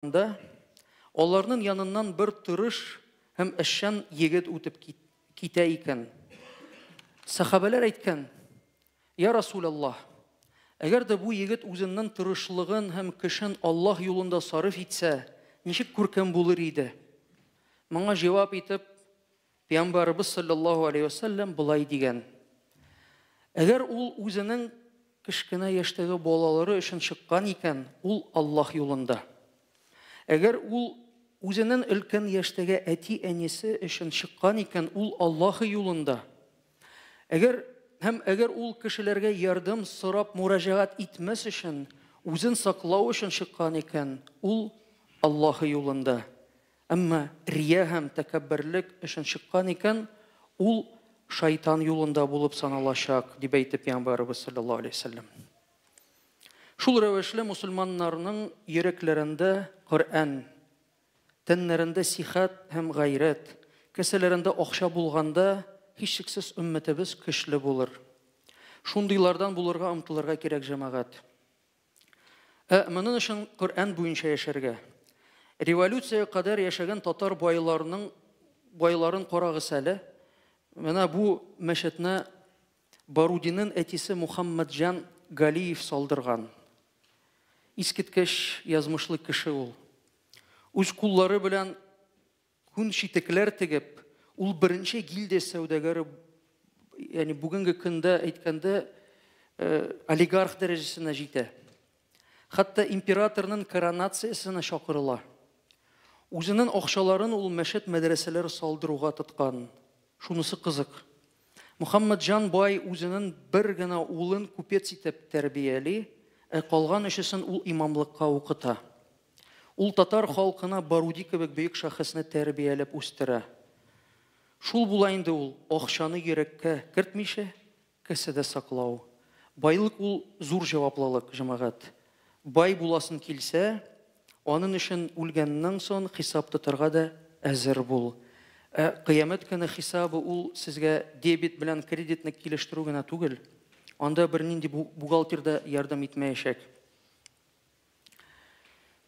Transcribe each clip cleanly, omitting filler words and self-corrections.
Да, аларның яныннан бер тырыш һәм эшчән егет үтеп китә икән. Сәхабәләр әйткән: "Я Расулаллаһ, әгәр дә бу егет үзенең тырышлыгын һәм көчен Аллаһ юлында сарыф итсә, ничек күркәм булыр иде?" Моңа җавап итеп, Пәйгамбәребез саллаллаһу алейһи ва сәлләм болай дигән: Әгәр ул үзенең кечкенә яшьтәге балалары өчен чыккан икән, ул Аллаһ юлында. Әгәр ул үзенең өлкән яшьтәге әти-әнисе өчен чыккан икән, ул Аллаһ юлында. Әгәр һәм әгәр ул кешеләргә ярдәм сорап мөрәҗәгать итмәс өчен, үзен саклау өчен чыккан икән, ул Аллаһ юлында. Әмма рия һәм тәкәбберлек өчен чыккан икән, ул шайтан юлында булып саналачак, дип әйтте Пәйгамбәребез салләллаһу алейһи ва сәлләм. Шул рәвешле мусульманнарның йөрәкләрендә Коръән, тәннәрендә сихәт һәм гайрәт, кесәләрендә акча булганда, һичшиксез өммәтебез көчле булыр. Шундыйлардан булырга омтылырга кирәк, җәмәгать. Ә моның өчен Коръән буенча яшәргә. Революциягә кадәр яшәгән татар байларының байларын карагыз әле. Менә бу мәчетне Барудинның әтисе Мухаммадҗан Галиев салдырган. Искиткеч язмышлы кеше ул. Үз куллары белән Күн читекләр тегеп, ул беренче гильдия сәүдәгәре, ягъни бүгенге көндә әйткәндә, олигарх дәрәҗәсенә җитә. Хәтта императорның коронациясенә чакырыла. Үзенең акчаларын ул мәчет-мәдрәсәләр салдыруга тоткан. Шунысы кызык. Мөхәммәтҗан бай үзенең бер генә улын купец итеп тәрбияли, ә калган өчесен ул имамлыкка укыта. Ул татар халкына Баруди кебек бөек шәхесне тәрбияләп үстерә. Шул була инде ул, акчаны йөрәккә кертмичә, кесәдә саклау. Байлык ул зур җаваплылык, җәмәгать. Бай буласын килсә, анын өчен үлгәннән сон хисап тотарга да әзер бул. Ә кыямәт көне хисабы ул сезгә дебет белән кредитны килештерү генә түгел. Анда бернинди бухгалтер да ярдәм итмәячәк.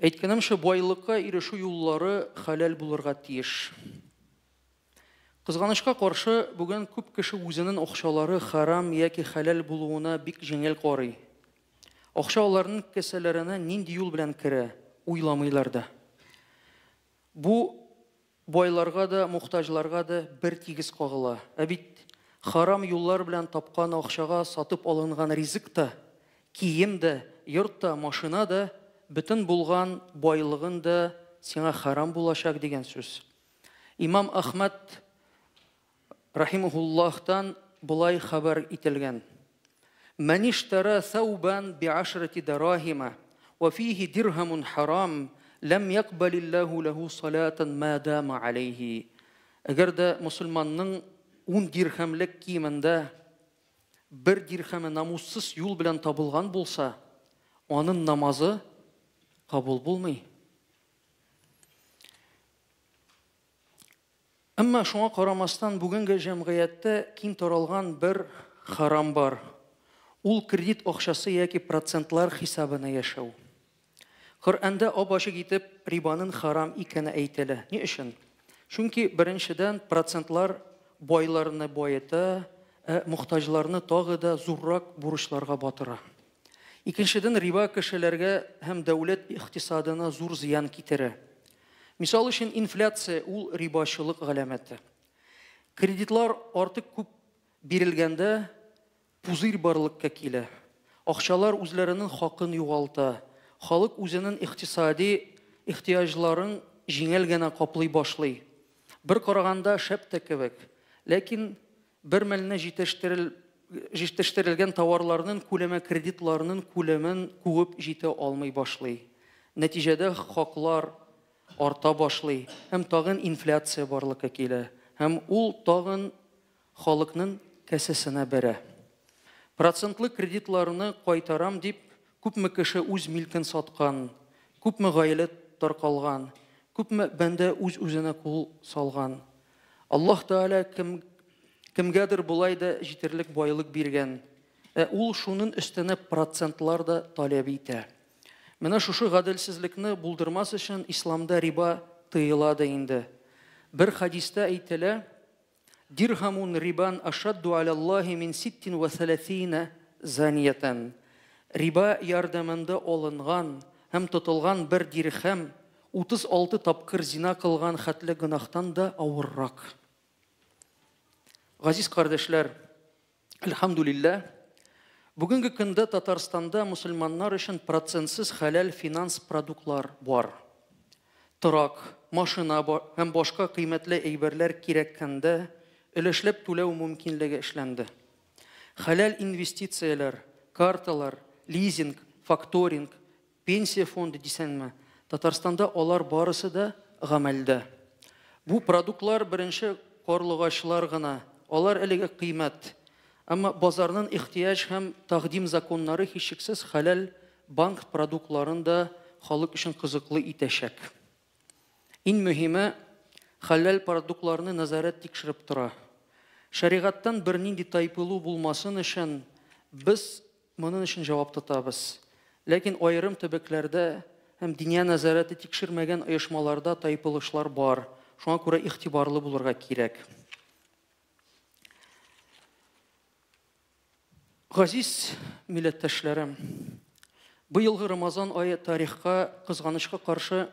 Әйткәнемчә, байлыкка ирешү юллары хәләл булырга тиеш. Кызганычка каршы, бүген күп кеше үзенең акчалары хәрам яки хәләл булуына бик җиңел карый. Акча аларның кесәләренә нинди юл белән керә, уйламыйлар да. Бу Байларга да, мохтаҗларга да бер тигез кагыла. Ә бит харам юллар белән тапкан акчага сатып алынган ризык та, кием дә, йорт та, машина да, бөтен булган байлыгын да сиңа хәрам булачак дигән сүз. Имам Әхмәд рахимаһуллаһтан болай хәбәр ителгән, Мәништара сәүбән биашрати дәрахима, вә фихи дирһамун харам, ләм якбалиллаһу ләһу салатан ма дама алейһи. Әгәр дә мосылманның ун дирхәмлек киемендә бер дирхәме намуссыз юл белән табылган булса, анын намазы кабул булмый. Әмма шуңа карамастан, бүгенге җәмгыятьтә киң таралган бер харам бар. Ул кредит акчасы яки процентлар хисабына яшәү. Коръәндә ап-ачык итеп рибаның харам икәне әйтелә. Ни өчен? Чөнки, беренчедән, процентлар байларны баета, ә мохтаҗларны тагы да зуррак бурычларга батыра. Икенчедән, риба кешеләргә һәм дәүләт икътисадына зур зыян китерә. Мисал өчен, инфляция ул рибачылык галәмәте. Кредитлар артык күп бирелгәндә, пузырь барлыкка килә. Акчалар үзләренең хакын югалта. Халык үзенең икътисади ихтыяҗларын җиңел генә каплый башлый. Бер караганда шәп тә кебек. Ләкин Бер мәлне җитештерел җитештерелгән товарларның күләме кредитларның күләмен куып җитә алмый башлый. Нәтиҗәдә хаклар арта башлый һәм тагын инфляция барлыкка килә һәм ул тагын халыкның кесәсенә бәрә. Процентлы кредитларны кайтарам дип күпме кеше үз милкен саткан, күпме гаилә таркалган, күпме бәндә үз-үзенә кул салган. Аллаһ Тәгалә кем, кемгәдер болай да җитерлек байлык биргән, ә ул шунын өстенә процентлар да таләп итә. Менә шушы гаделсезлекне булдырмас өчен исламда риба тыела да инде. Бер хәдистә әйтелә: Дирхамун рибан ашадду алаллаһи мин ситтин вә сәләсина заниятән. Риба ярдәмендә алынган һәм тотылган бер дирхәм 36 тапкыр зина кылган хәтле гөнаһтан да авыррак. Газиз кардәшләр, әлхәмдүлилләһ, бүгенге көндә Татарстанда мусульманнар өчен процентсыз хәләл финанс продуктлар бар. Торак, машина һәм башка кыйммәтле әйберләр кирәккәндә өлешләп түләү мөмкинлеге эшләнде. Хәләл инвестицияләр, карталар, лизинг, факторинг, пенсия фонды дисәңме, Татарстанда алар барысы да гамәлдә. Бу продуктлар беренче карлыгачлар гына, алар әлегә кыйммәт. Әмма базарның ихтыяҗ һәм тәкъдим законнары һичшиксез хәләл банк продуктларын да халык өчен кызыклы итәчәк. Иң мөһиме, хәләл продуктларны нәзарәт тикшереп тора. Шәригатьтән бернинди тайпылу булмасын өчен без моның өчен җавап тотабыз. Ләкин аерым төбәкләрдә һәм диния нәзарәте тикшермәгән оешмаларда тайпылышлар бар. Шуңа күрә игътибарлы булырга кирәк. Газиз милләттәшләрем, быелгы Рамазан ае тарихка кызганычка каршы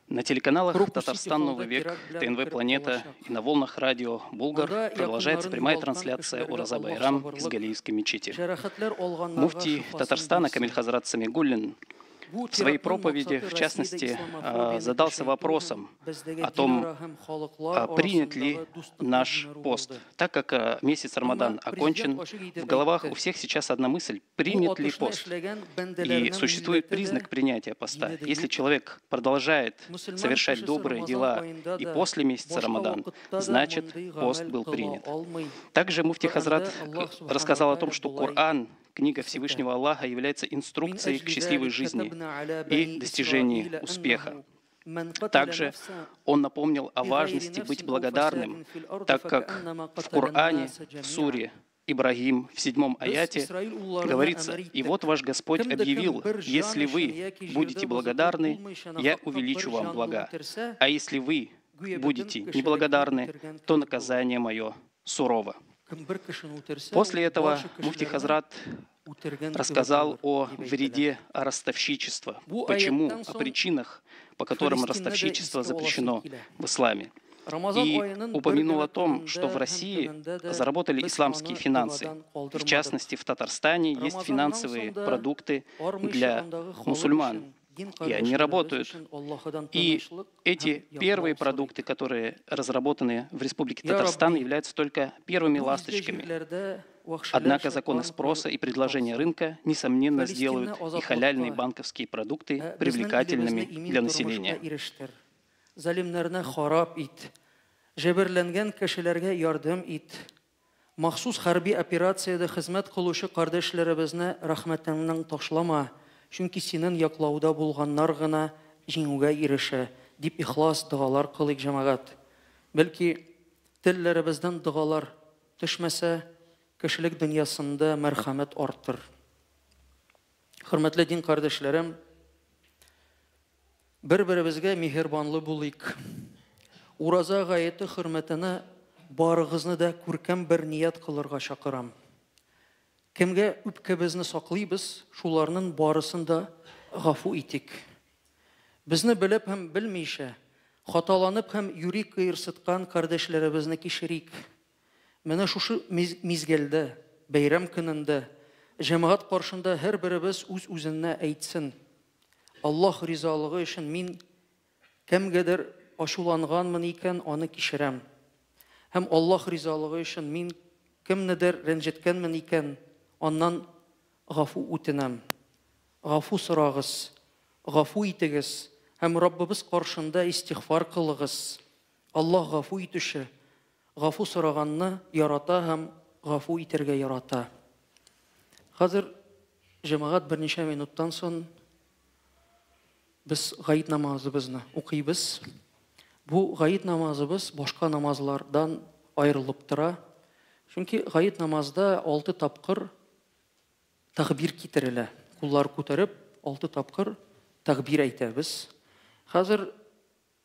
На телеканалах Крокус «Татарстан. Сити Новый Холлда век», теракт белән ТНВ кереп «Планета» булачак. и на волнах радио «Булгар» Анда продолжается якыннарын прямая югалткан трансляция кешеләргә Ураза Аллаһ Байрам из сабырлык, Галиевской мечети. җәрәхәтләр алганнарга Муфти шифасын Татарстана бирсен. Камиль Хазрат Самигуллин Бу в своей терактның проповеди, максаты в Россиядә частности, исламофобияне задался көчәйтү һәм вопросом бездәге о том, динара һәм халыклар принят ли арасындагы дуслыкны наш җимерү пост. булды. Так как месяц Әмма Рамадан президент окончен, ачык в итеп головах әйтте: у всех сейчас одна мысль – Бу принят ли атышны пост? эшләгән И бәндәләрнең существует милләте дә, признак принятия поста. дине дә Если юк. человек продолжает Мөселман совершать кешесе добрые Рамазан дела аенда и да, после месяца башка Рамадан, вакытта да значит, мондый пост гамәл был кыла принят. алмый. Также муфти Коръәндә Хазрат Аллаһ субхана рассказал ва о том, тааля что болай Коран, книга әйтә: Всевышнего Аллаха, является Мин инструкцией к әҗли счастливой залика жизни катабна аля и бани достижении Исраиля успеха. аннаху ман каталя Также нафса он напомнил о бигайри важности быть нафсин ау благодарным, фасадин фил арди так как факааннама в каталя Коране, ан-наса в джамиа. суре Ибрагим, в 7 Без аяте Исраил улларына говорится: әмер «И иттек: вот ваш Господь Кем дә кем объявил, бер җан если өчен вы яки җирдә будете бозыклык благодарны, булмыйча я нахакка бер увеличу вам җанны блага, үтерсә, а если вы гүя бөтен будете кешелекне неблагодарны, үтергән то кебек булыр. наказание мое сурово». Кем бер кешене үтерсә, После ул этого барча муфти кешеләрне Хазрат үтергән кебек рассказал булыр, о дип әйтелә. вреде ростовщичества, Бу почему, аяттан о соң причинах, по которым Фәлестинне дә ростовщичество искә аласым запрещено килә. в исламе. Рамазан И аеның бер упомянул генә о том, что көнендә в һәм России төнендә дә заработали без исламские аны финансы. догадан В калдырмадык. частности, в Татарстане есть Рамазаннан финансовые соң да продукты армыйча для андагы халык мусульман. өчен, дин И они кардәшләребез работают. өчен Аллаһыдан И тынычлык һәм эти первые яклау сорыйк. продукты, которые разработаны в Республике Я Татарстан, Рабби, являются только первыми бу изге ласточками. җирләрдә вәхшиләр Однако законы шайтан спроса и куелып предложения тапсын. рынка, несомненно, Фәлестинне сделают и халяльные азатлыкка, банковские продукты ә безнең илебезне привлекательными имин для тормышка населения. ирештер. Залимнәрне харап ит. Җәберләнгән кешеләргә ярдәм ит. Махсус хәрби операциядә хезмәт кылучы кардәшләребезне рәхмәтеңнән ташлама, чөнки синең яклауда булганнар гына җиңүгә ирешә, дип ихлас догалар кылыйк, җәмәгать. Бәлки телләребездән догалар төшмәсә, кешелек дөньясында мәрхәмәт артыр. Хөрмәтле дин кардәшләрем, бер-беребезгә миһербанлы булыйк. Ураза гаете хөрмәтенә барыгызны да күркәм бер ният кылырга чакырам. Кемгә үпкәбезне саклыйбыз, шуларның барысын да гафу итик. Безне белеп һәм белмичә, хаталанып һәм юри кыерсыткан кардәшләребезне кичерик. Менә шушы мизгелдә, бәйрәм көнендә, җәмәгать каршында һәрберебез үз-үзенә әйтсен: Аллаһ ризалыгы өчен мин кемгәдер ачуланганмын икән, аны кичерәм. Һәм Аллаһ ризалыгы өчен мин кемнедер рәнҗеткәнмен икән, аннан гафу үтенәм. Гафу сорагыз, гафу итегез һәм Раббыбыз каршында истигъфар кылыгыз. Аллаһ гафу итүче, гафу сораганны ярата һәм гафу итәргә ярата. Хәзер җәмәгать берничә минуттан соң без гает намазыбызны укыйбыз. Бу гает намазыбыз башка намазлардан аерылып тора. Чөнки гает намазда 6 тапкыр тәкбир китерелә. Куллар күтәреп 6 тапкыр тәкбир әйтәбез. Хәзер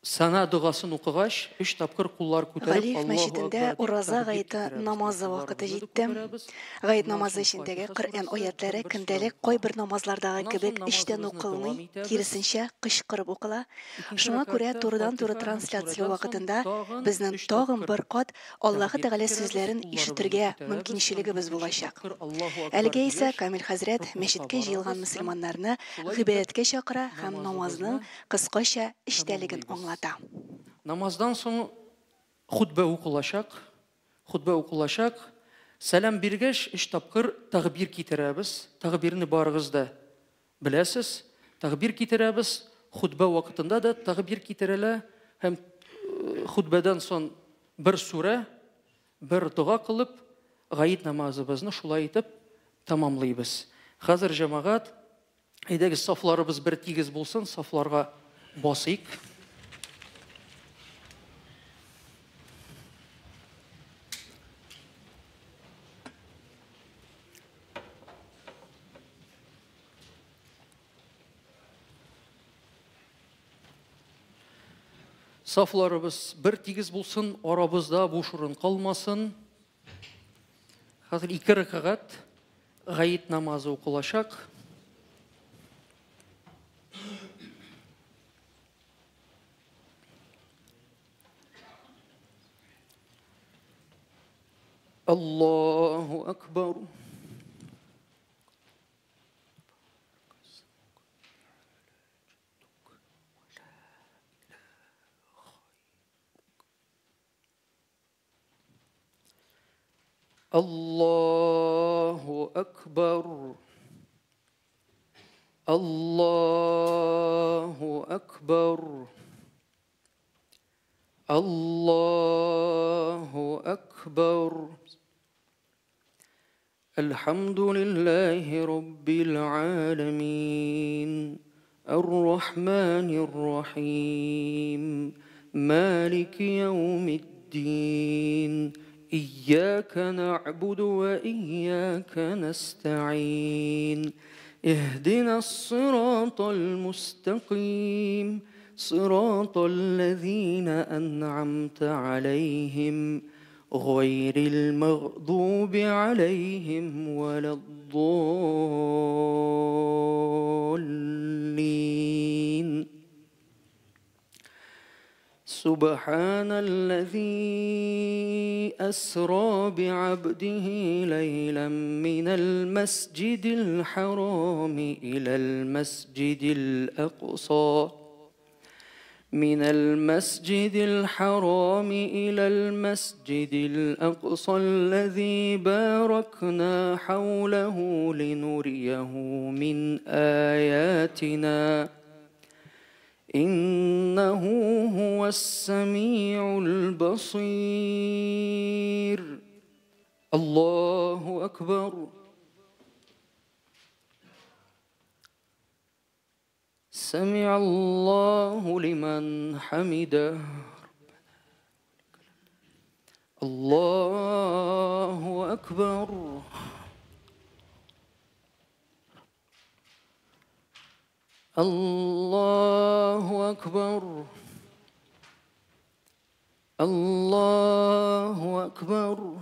сана догасын укыгач, өч тапкыр куллар күтәреп, Галиев Аллаһу мәчетендә Акбар дип ураза тәкбир гаете китерәбез. намазы вакыты Кулларыбызны җитте. күтәрәбез. Гает Аннан намазы соң эчендәге Фатиха Коръән сүрәсе һәм аятлары бер сүрә көндәлек укыла. кайбер намазлардагы Аннан кебек соң эчтән намазыбызны дәвам укылмый, итәбез. киресенчә кычкырып укыла. Икенче Шуңа күрә рәкәгатьтә турыдан-туры Фатиха һәм трансляция сүрәдән соң вакытында тагын безнең өч тагын тапкыр бер кат Аллаһы тәкбир Тәгалә китерәбез, сүзләрен кулларыбызны ишетергә күтәрәбез һәм мөмкинчелегебез дүртенче булачак. тапкыр Аллаһу Акбар Әлегә исә дигәч, Камил хәзрәт рукугка мәчеткә җыелган барабыз һәм мөселманнарны шулай итеп гыйбадәткә чакыра һәм намазның намазыбызны кыскача эчтәлеген тәмамлыйбыз. аңлата. Намаздан соң хутбә укылачак, хутбә укылачак. Сәлам биргәч, өч тапкыр тәкбир китерәбез. Тәкбирне барыгыз да беләсез. Тәкбир китерәбез. Хутбә вакытында да тәкбир китерелә һәм хутбәдән соң бер сүрә, бер дога кылып, гает намазыбызны шулай итеп тәмамлыйбыз. Хәзер җәмәгать, әйдәгез сафларыбыз бер тигез булсын, сафларга басыйк. Сафларыбыз бер тигез булсын, арабызда буш урын калмасын. Хәзер ике рәкәгать гает намазы укылачак. Аллаһу акбар. Аллаһу акбар. Аллаһу акбар. Аллаһу акбар. Әлхәмдүлилләһи раббил аламин. Ар-Рахманир Рахим. Малики яумиддин. إياك نعبد وإياك نستعين. اهدنا الصراط المستقيم. صراط الذين أنعمت عليهم غير المغضوب عليهم ولا الضالين. سبحان الذي أسرى بعبده ليلا من المسجد الحرام إلى المسجد الأقصى من المسجد الحرام إلى المسجد الأقصى الذي باركنا حوله لنريه من آياتنا إنه هو السميع البصير. الله أكبر. سمع الله لمن حمده. الله أكبر. الله أكبر. الله أكبر.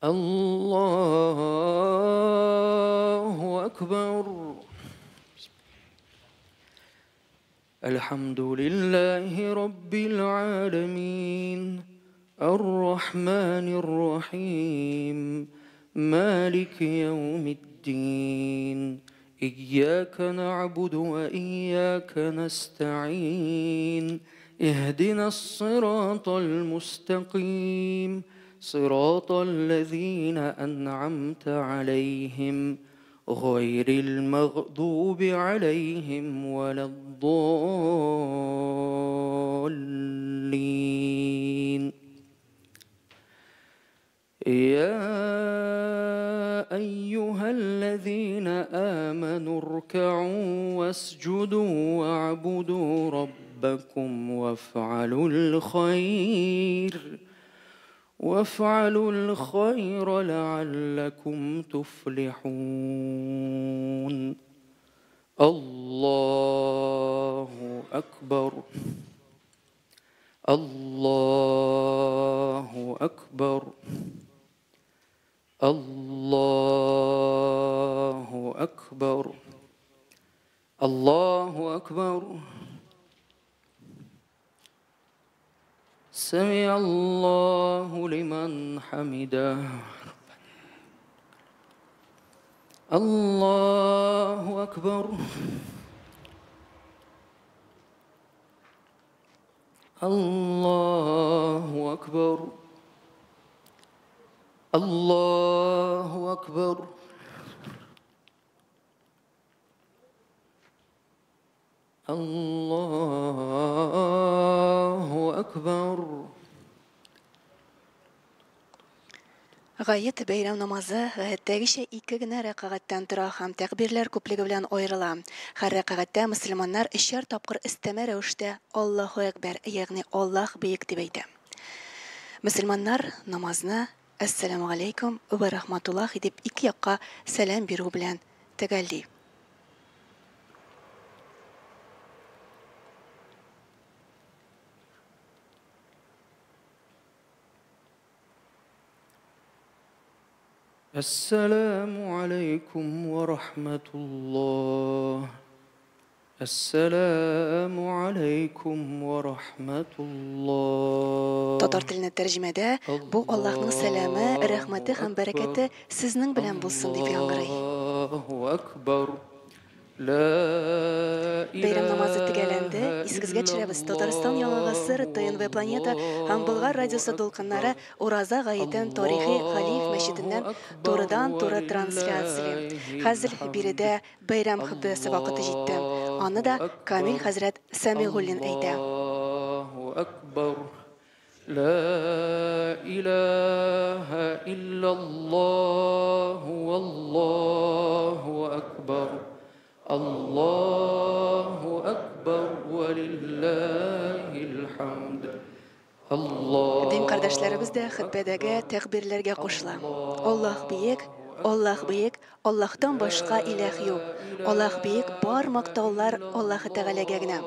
الله أكبر. الحمد لله رب العالمين. الرحمن الرحيم. مالك يوم الدين. إياك نعبد وإياك نستعين. اهدنا الصراط المستقيم. صراط الذين أنعمت عليهم غير المغضوب عليهم ولا الضالين. يا أيها الذين آمنوا اركعوا واسجدوا واعبدوا ربكم وافعلوا الخير وافعلوا الخير لعلكم تفلحون. الله أكبر. الله أكبر. الله أكبر. الله أكبر. سمع الله لمن حمده. الله أكبر. الله أكبر. الله أكبر. الله أكبر. Гает бәйрәм намазы гадәттәгечә ике генә рәкәгатьтән тора һәм тәкбирләр күплеге белән аерыла. Һәр рәкәгатьтә мөселманнар өчәр тапкыр өстәмә рәвештә Аллаһу әкбәр, ягъни Аллаһ бөек дип әйтә. Мөселманнар намазны Әссәламү галәйкүм вә рахматуллаһи дип ике якка сәлам бирү белән төгәлли. السلام عليكم ورحمة الله. السلام عليكم ورحمة الله. Татар теленә тәрҗемәдә бу Аллаһның сәламе, рәхмәте һәм бәрәкәте сезнең белән булсын дип яңгырый. Аллаһу акбар. Ла Бәйрәм намазы төгәлләнде. илаһа Исегезгә төшерәбез. Татарстан яңа гасыр, ТНВ Планета һәм Болгар радиосы дулкыннары Ураза гаетен тарихи Галиев мәчетеннән турыдан-туры трансляцияли. Хәзер биредә бәйрәм хөтбәсе вакыты җитте. Аны да Камил хәзрәт Сәмигуллин әйтә. Аллаһу акбар. Ла илаһа иллаллаһу валлаһу акбар. Аллаһу акбар валиллаһил хамд. Дин кардәшләребез дә хөтбәдәге тәкбирләргә кушыла. Аллаһ бөек, Аллаһ бөек, Аллаһтан башка иләһ юк. Аллаһ бөек, бар мактаулар Аллаһы Тәгаләгә генә.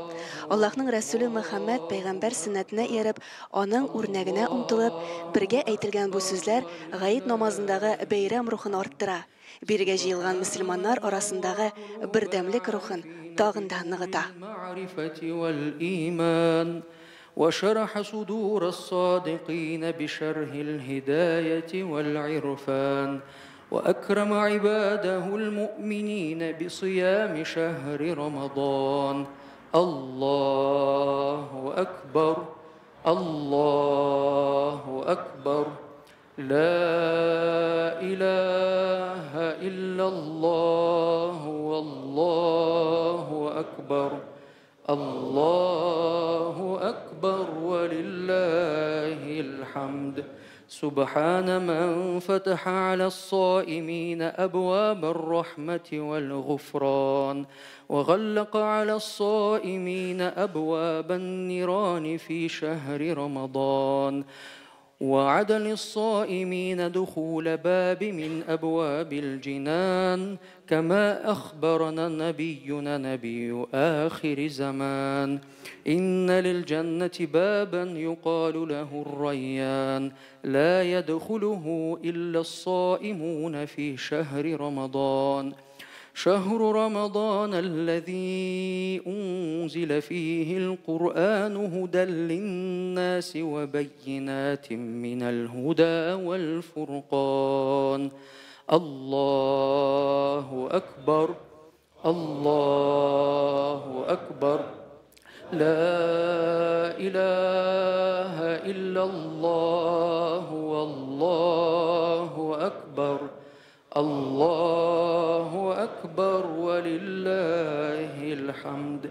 Аллаһның Рәсүле Мөхәммәд пәйгамбәр сөннәтенә ияреп, аның үрнәгенә омтылып, бергә әйтелгән бу сүзләр гает намазындагы бәйрәм рухын арттыра. Биргә җыелган мөселманнар арасындагы бердәмлек рухын тагын да ныгыта. المعرفة والإيمان وشرح صدور الصادقين بشرح الهداية والعرفان وأكرم عباده المؤمنين بصيام شهر رمضان. الله أكبر. الله أكبر. لا إله إلا الله والله أكبر. الله أكبر ولله الحمد. سبحان من فتح على الصائمين أبواب الرحمة والغفران وغلق على الصائمين أبواب النيران في شهر رمضان وعد للصائمين دخول باب من أبواب الجنان كما أخبرنا نبينا نبي آخر زمان. إن للجنة بابا يقال له الريان لا يدخله إلا الصائمون في شهر رمضان. شهر رمضان الذي أنزل فيه القرآن هدى للناس وبينات من الهدى والفرقان. الله أكبر. الله أكبر. لا إله إلا الله والله أكبر. الله أكبر ولله الحمد.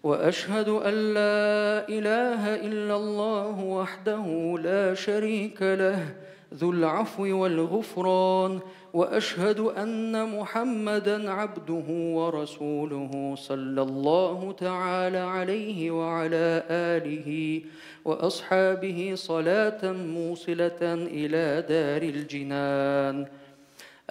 وأشهد أن لا إله إلا الله وحده لا شريك له ذو العفو والغفران. وأشهد أن محمدا عبده ورسوله صلى الله تعالى عليه وعلى آله وأصحابه صلاة موصلة إلى دار الجنان.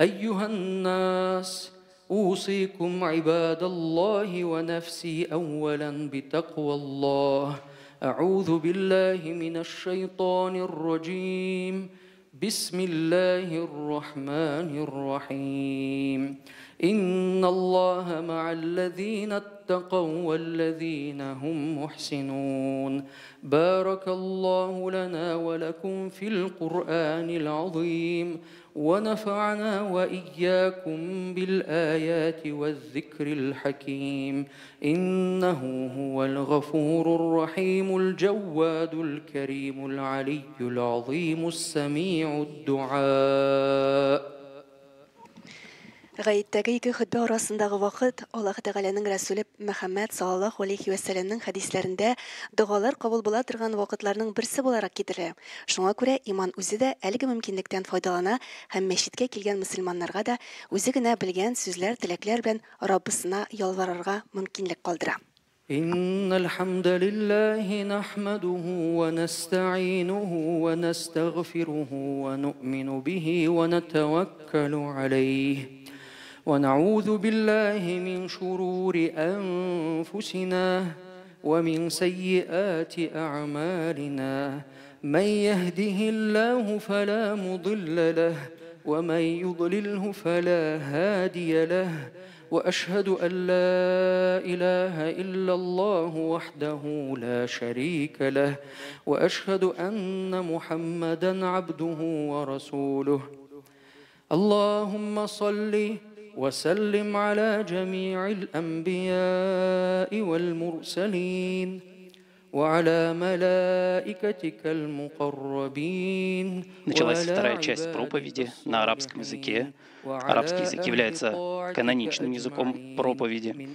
أيها الناس، أوصيكم عباد الله ونفسي أولا بتقوى الله. أعوذ بالله من الشيطان الرجيم. بسم الله الرحمن الرحيم. إن الله مع الذين اتقوا والذين هم محسنون. بارك الله لنا ولكم في القرآن العظيم، ونفعنا وإياكم بالآيات والذكر الحكيم. إنه هو الغفور الرحيم الجواد الكريم العلي العظيم السميع الدعاء. Гаеттәге ике хөтбә арасындагы вакыт Аллаһ Тәгаләнең Рәсүле Мөхәммәд саллаллаһу алейхи вәссәламнең хәдисләрендә догалар кабул була торган вакытларның берсе буларак китерелә. Шуңа күрә иман үзе дә әлеге мөмкинлектән файдалана һәм мәчеткә килгән мөселманнарга да үзе генә белгән сүзләр, теләкләр белән Раббысына ялварырга мөмкинлек калдыра. إن الحمد لله نحمده ونستعينه ونستغفره ونؤمن به ونتوكل عليه ونعوذ بالله من شرور أنفسنا ومن سيئات أعمالنا. من يهده الله فلا مضل له ومن يضلله فلا هادي له. وأشهد أن لا إله إلا الله وحده لا شريك له وأشهد أن محمدا عبده ورسوله. اللهم صل وسلم على جميع الأنبياء والمرسلين وعلى ملائكتك المقربين. Началась вторая часть проповеди на арабском языке. Арабский язык является каноничным языком проповеди.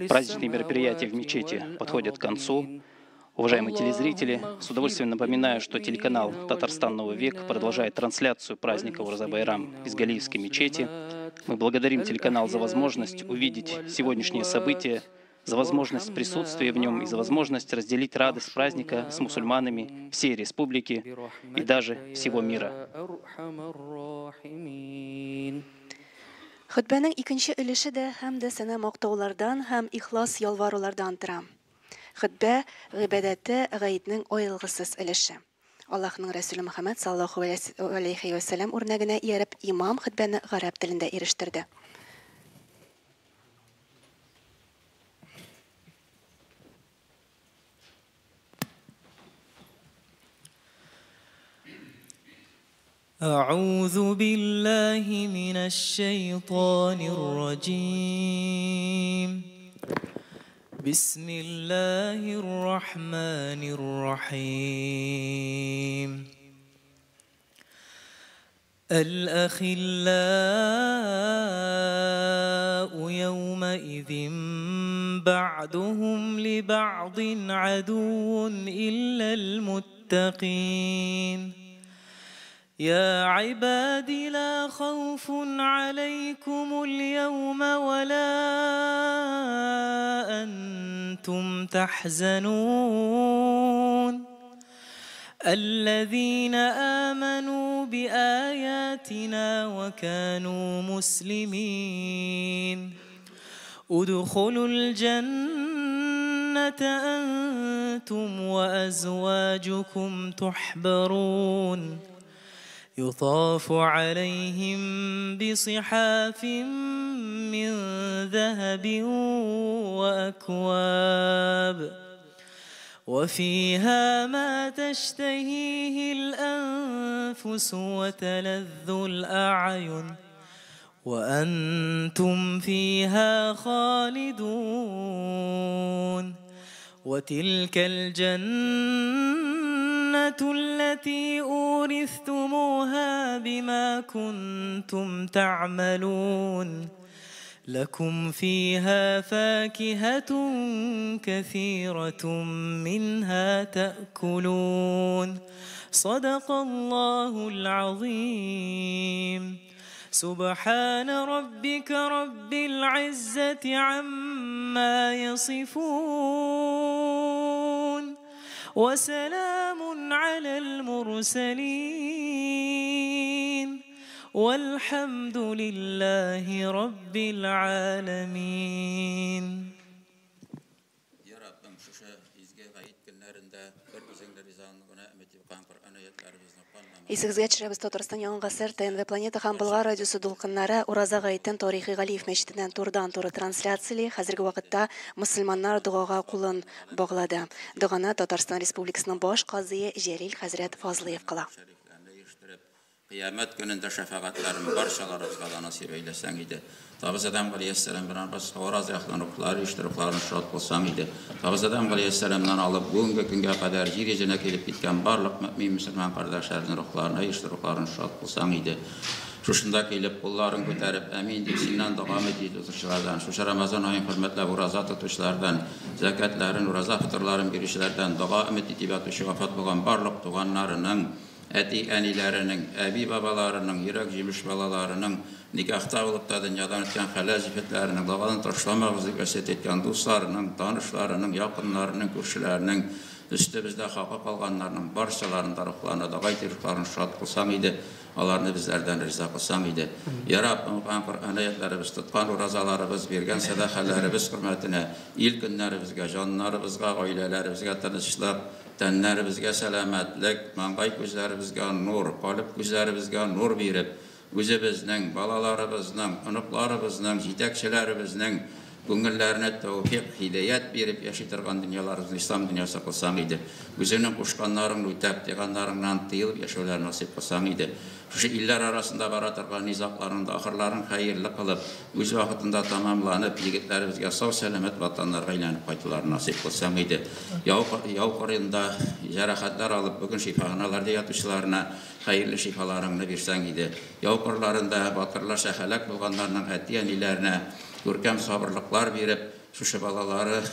Праздничные мероприятия в мечети подходят к концу. Уважаемые телезрители, с удовольствием напоминаю, что телеканал «Татарстан Новый век» продолжает трансляцию праздника Ураза-Байрам из Галиевской мечети. Мы благодарим телеканал за возможность увидеть сегодняшнее событие, за возможность присутствия в нем и за возможность разделить радость праздника с мусульманами всей республики и даже всего мира. Хөтбәнең икенче өлеше дә һәм дә сәнә мактаулардан һәм ихлас ялварулардан тора. Хөтбә гыйбадәте гаетнең аерылгысыз өлеше. Аллаһның Рәсүле Мөхәммәд саллаллаһу алейхи вәссәлам үрнәгенә ияреп, имам хөтбәне гарәп телендә ирештерде. أعوذ بالله من الشيطان الرجيم. بسم الله الرحمن الرحيم. الأخلاء يومئذ بعضهم لبعض عدو إلا المتقين. يا عباد لا خوف عليكم اليوم ولا أنتم تحزنون. الذين آمنوا بآياتنا وكانوا مسلمين. ادخلوا الجنة أنتم وأزواجكم تحبرون. يطاف عليهم بصحاف من ذهب وأكواب وفيها ما تشتهيه الأنفس وتلذ الأعين وأنتم فيها خالدون. وتلك الجنة التي أورثتموها بما كنتم تعملون. لكم فيها فاكهة كثيرة منها تأكلون. صدق الله العظيم. سبحان ربك رب العزة عما يصفون وسلام على المرسلين والحمد لله رب العالمين. Исегезгә төшерәбез, Татарстан Яңа гасыр, ТНВ Планета һәм Болгар радиосы дулкыннары Ураза гаетен тарихи Галиев мәчетеннән турыдан-туры трансляцияли. Хәзерге вакытта мөселманнар догага кулын баглады. Доганы Татарстан Республикасының баш казые Җәлил хәзрәт Фазлыев кыла. Кыямәт көнендә шәфәгатьләрен барчаларыбызга да насыйп әйләсәң иде. Табыз Адәм галәйһиссәлам белән Һава разыяхларын рухлары иштирокларын шат кылсаң иде. Табыз Адәм галәйһиссәламнан алып бүгенге көнгә кадәр җир йөзенә килеп киткән барлык мөмин мөселман кардәшләрнең рухларына иштирокларын шат кылсаң иде. Шушында килеп кулларын күтәреп әмин дип синнән дога итеп торучылардан, шушы Рамазан аен хөрмәтләп ураза тотучылардан, зәкәтләрен, ураза фитырларын бирүчеләрдән, дога өмет итеп ятучы вафат булган барлык туганнарының, әти-әниләренең, әби-бабаларының, йөрәк җимеш балаларының, никахта булып та дөньядан үткән хәләл җефетләренең, догадан ташламагыз дип васыять иткән дусларының, танышларының, якыннарының, күршеләренең, өстебездә хакы калганнарның барчаларын да рухларына дога итеп рухларын шат кылсаң иде, аларны безләрдән риза кылсаң иде. Я Раббым, укыган Коръән аятларыбыз, тоткан уразаларыбыз, биргән сәдакаларыбыз хөрмәтенә ил көннәребезгә, җаннарыбызга, гаиләләребезгә тынычлык, тәннәребезгә сәламәтлек, маңгай күзләребезгә нур, калып күзләребезгә нур биреп, үзебезнең, балаларыбызның, оныкларыбызның, җитәкчеләребезнең күңелләренә тәүфик, һидаят биреп яши торган дөньяларыбызны ислам дөньясы кылсаң иде. Үзеңнең кушканнарыңны үтәп, тыйганнарыңнан тыелып яшәүләрен насыйп кылсаң иде. Шушы илләр арасында бара торган низакларның да ахырларын хәерле кылып, үз вакытында тамамланып, егетләребезгә сау сәламәт ватаннарга әйләнеп кайтуларын насыйп кылсаң иде. Яу кырында җәрәхәтләр алып, бүген шифаханаларда ятучыларына хәерле шифаларыңны бирсәң иде. Яу кырларында батырларча һәлак булганнарның әти-әниләренә күркәм сабырлыклар биреп, шушы балалары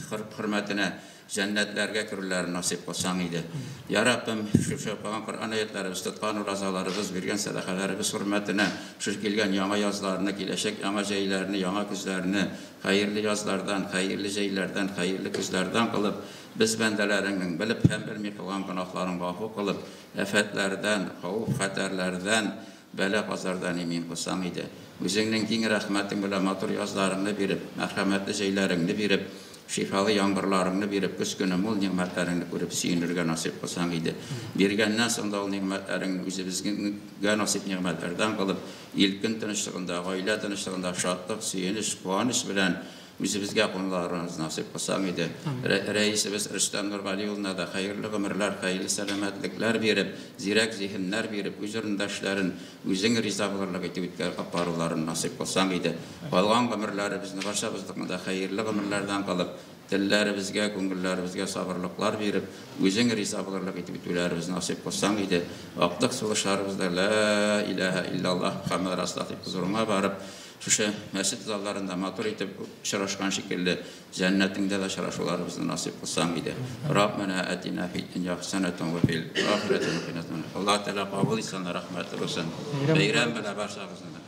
хөрмәтенә җәннәтләргә керүләрен насыйп кылсаң иде. Я Раббым, шушы укыган Коръән аятларыбыз, тоткан уразаларыбыз, биргән сәдакаларыбыз хөрмәтенә шушы килгән яңа язларны, киләчәк яңа җәйләрне, яңа көзләрне хәерле язлардан, хәерле җәйләрдән, хәерле көзләрдән кылып, без бәндәләреңнең белеп һәм белми кылган гөнаһларын гафу кылып, афәтләрдән, хәвеф-хәтәрләрдән, бәла казардан имин кылсаң иде. Үзеңнең киң рәхмәтең белән матур язларыңны биреп, мәрхәмәтле җәйләреңне биреп, шифалы яңгырларыңны биреп, көз көне мул нигъмәтләреңне күреп сөенергә насыйп кылсаң иде. Биргәннән соң да ул нигъмәтләреңне үзебезгә насыйп нигъмәтләрдән кылып, ил көн тынычлыгында, гаилә тынычлыгында шатлык, сөенеч, куаныч белән үзебезгә кунуларыбызны насыйп кылсаң иде. Рәисебез Рөстәм Нургали улына да хәерле гомерләр, хәерле сәламәтлекләр биреп, зирәк зиһеннәр биреп, үз урындашларын үзең риза булырлык итеп үткәреп баруларын насыйп кылсаң иде. Калган гомерләребезне барчабызны да хәерле гомерләрдән кылып, телләребезгә, күңелләребезгә сабырлыклар биреп, үзең риза булырлык итеп үтүләребезне насыйп кылсаң иде. Актык сулышларыбызда ла илаһа иллаллаһ Мухаммад расулуллаһ дип хозурыңа барып, шушы мәчет залларында матур итеп очрашкан шикелле җәннәтеңдә дә очрашуларыбызны насыйп кылсаң иде. Раббана атина фид дөнья хәсәнәтән ва фил ахирәти хәсәнәтән. Аллаһ Тәгалә кабул итсен, рәхмәтле булсын. Бәйрәм белән барчагызны.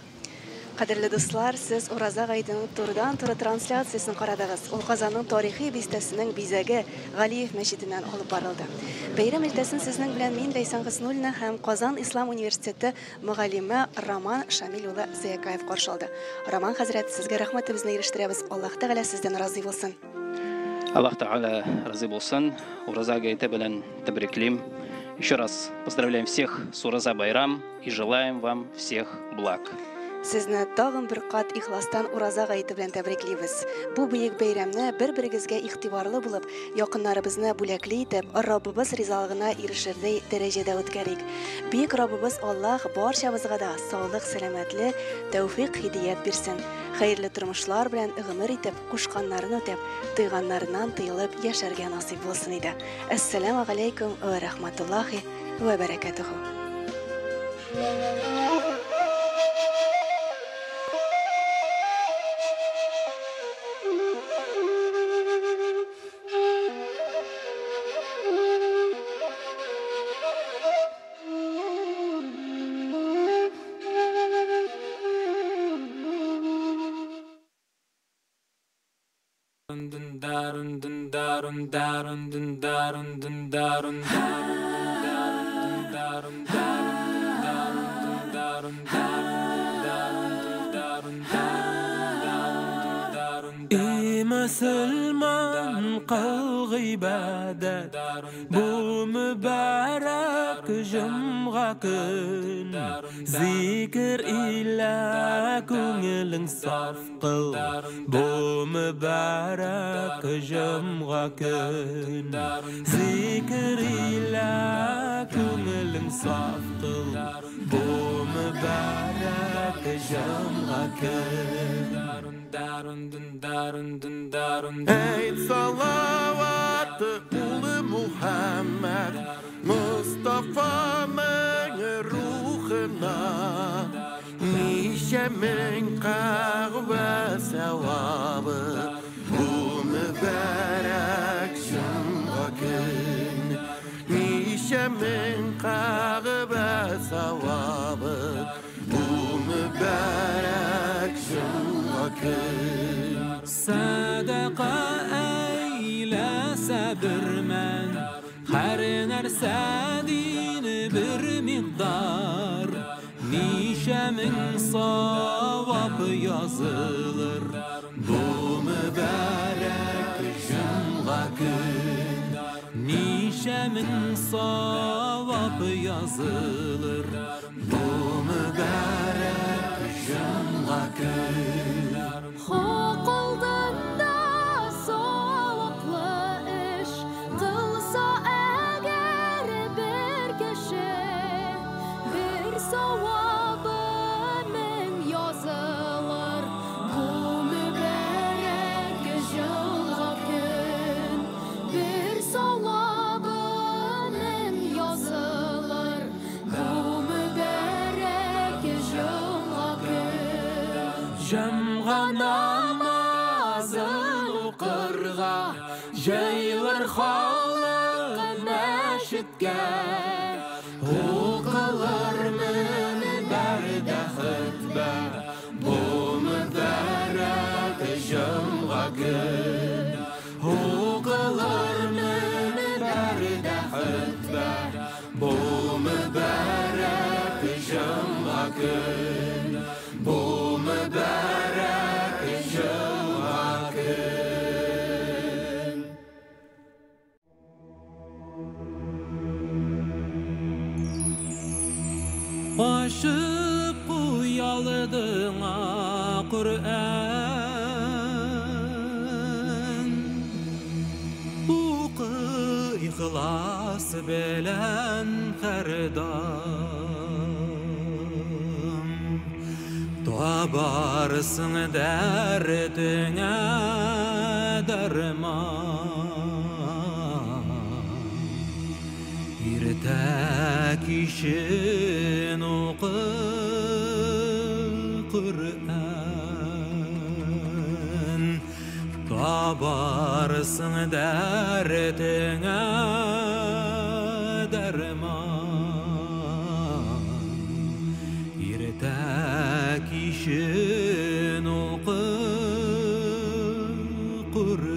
Кадерле дуслар, сез Ураза гаетенең турыдан-туры трансляциясен карадыгыз. Ул Казанның тарихи бистәсенең бизәге Галиев мәчетеннән алып барылды. Бәйрәм иртәсен сезнең белән мин Ләйсән Хөснуллина һәм Казан Ислам университеты мөгаллиме Роман Шамил улы Зыякаев каршы алды. Роман хәзрәт, сезгә рәхмәтебезне ирештерәбез. Аллаһ Тәгалә сездән разый булсын. Аллаһ Тәгалә разый булсын. Ураза гаете белән тәбриклим. Еще раз поздравляем всех с Ураза Байрам и желаем вам всех благ. Сезне тагын бер кат ихластан Ураза гаете белән тәбриклибез. Бу бөек бәйрәмне бер-берегезгә игътибарлы булып, якыннарыбызны бүләкле итеп, Раббыбыз ризалыгына ирешердәй дәрәҗәдә үткәрик. Бөек Раббыбыз Аллаһ барчабызга да саулык, сәламәтлек, тәүфик, һидият бирсен. Хәерле тормышлар белән гомер итеп, кушканнарын үтәп, тыйганнарыннан тыелып яшәргә насыйп булсын иде. Әссәламу алейкум ва рахматуллахи ва баракатуху. Ey musulmon, qil ibodat, bu muborak jum'a kun. Zikr ila ko'ngling sof qil, bu muborak jum'a kun. Zikr ila ko'ngling sof qil, bu muborak jum'a kun. Ayt salavat uli Muhammed Mustafa'nın ruhuna, nice ming qahva savabı bu mübarek jum'a kun. Nice ming qahva savabı bu mübarek jum'a kun. Sadaqa aylasa bir man, har narsa dini bir miqdor, nisha ming savob yozilir bu muborak jum'a kun. Nisha ming savob yozilir bu muborak jum'a kun. Qo'ldan savobli ish qilsa agar bir kishi, bir savobi ming yozilir bu muborak jum'a kun. Bir savobi ming yozilir bu muborak jum'a kun. Jum'a namazın o'qirg'a, jaylar xalq mashitga, o'qilar minbarda xutba bu muborak jum'a kun. O'qilar minbarda xutba bu muborak jum'a kun. Bu mübarek jum'a kun. Qo'shib qo'yalding Qur'on, o'qi ixlos bilan har dam, toparsın derdine derman. Erta kishin o'qi Qur'on, toparsın derdine derman. Erta kishin o'qi Qur'on.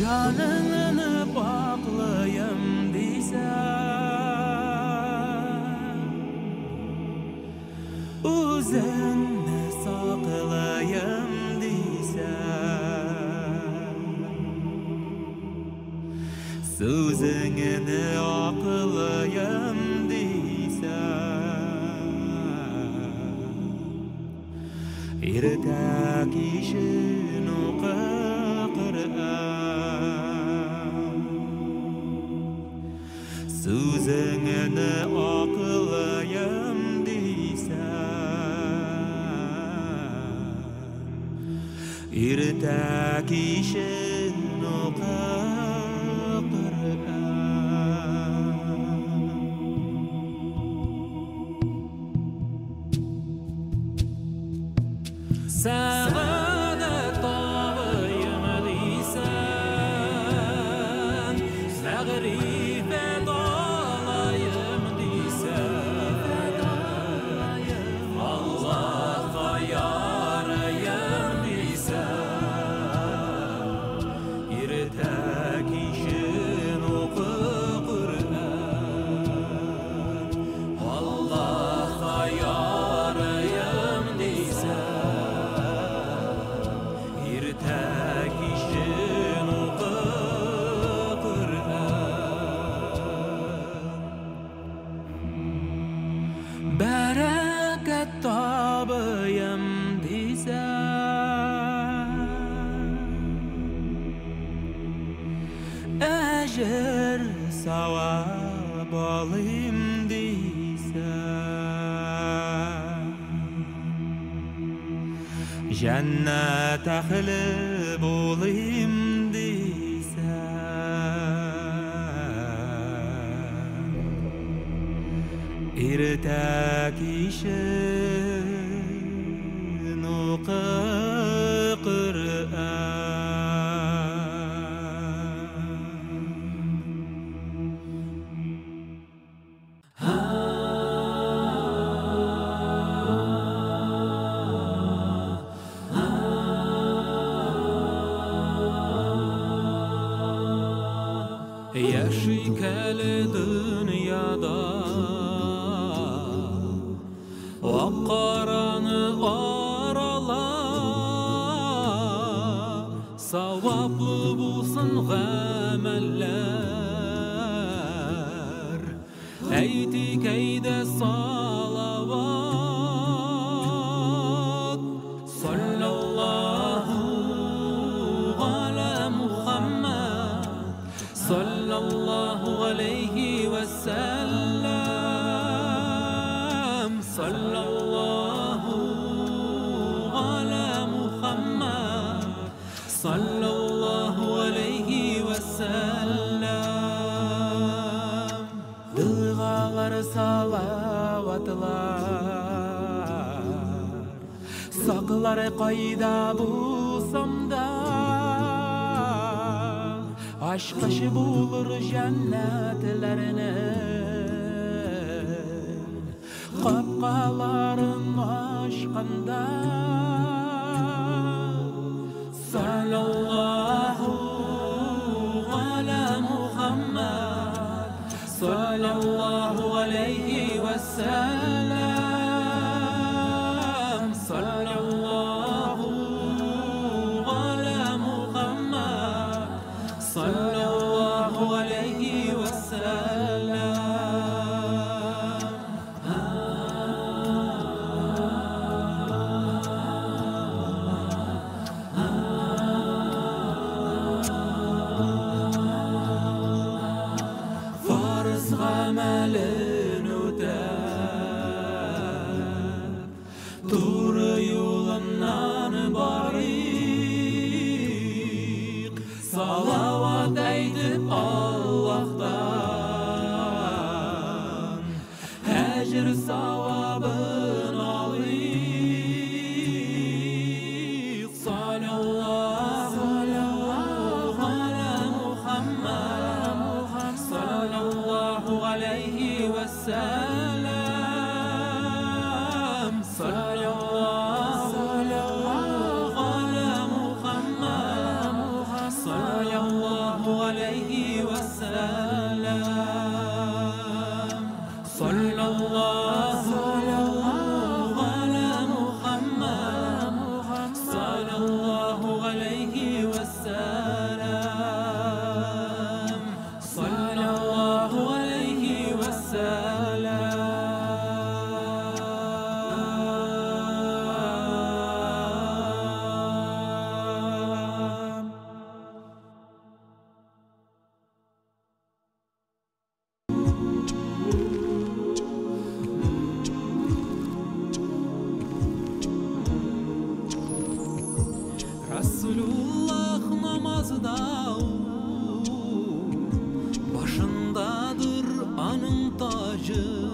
Joningni poklayim deysan, o'zingni saqlayim deysan, so'zingni oqlayim deysan, erta kishin o'qi Qur'on, so'zingni oqlayim deysan, erta kishin o'qi Qur'on. Sa'odat topayim deysan, mag'rifat olayim deysan, Allohga Әҗер савап алыйм дисәң, Җәннәт әһле булыйм дисәң, Иртә кичен укы Коръән. Яшик әле дөньяда, Ак караны арала, Саваплы булсын гамәлләр. Әйтик әйдә салават. Саллаллаху аля Мухаммад, Саллаллаху алейхи вассалам. Саллаллаху аля Мухаммад, Саллаллаху алейхи вассалам. Дұғалар, салаватлар Саклар кайда булсам да, Ачкыч булыр җәннәтләрнең Капкаларын ачканда. Саллаллаху аля Мухаммад, Саллаллаху алейхи вассалам. Саллаллаху аля Мухаммад, Саллаллаху алейхи вассалам. Фарыз гамәлен үтәп, Туры юлыннан барыйк, Салават әйтеп Аллаһтан, Әҗер савабын алыйк. Саллаллаху аля Мухаммад, Саллаллаху алейхи вассалам. Саллаллаху аля Мухаммад, Саллаллаху алейхи вассалам. Саллаллаху аля Мухаммад, Саллаллаху алейхи вассалам. Саллаллаху алейхи вассалам. Расулуллах намазда ул, Башындадыр аның таҗы.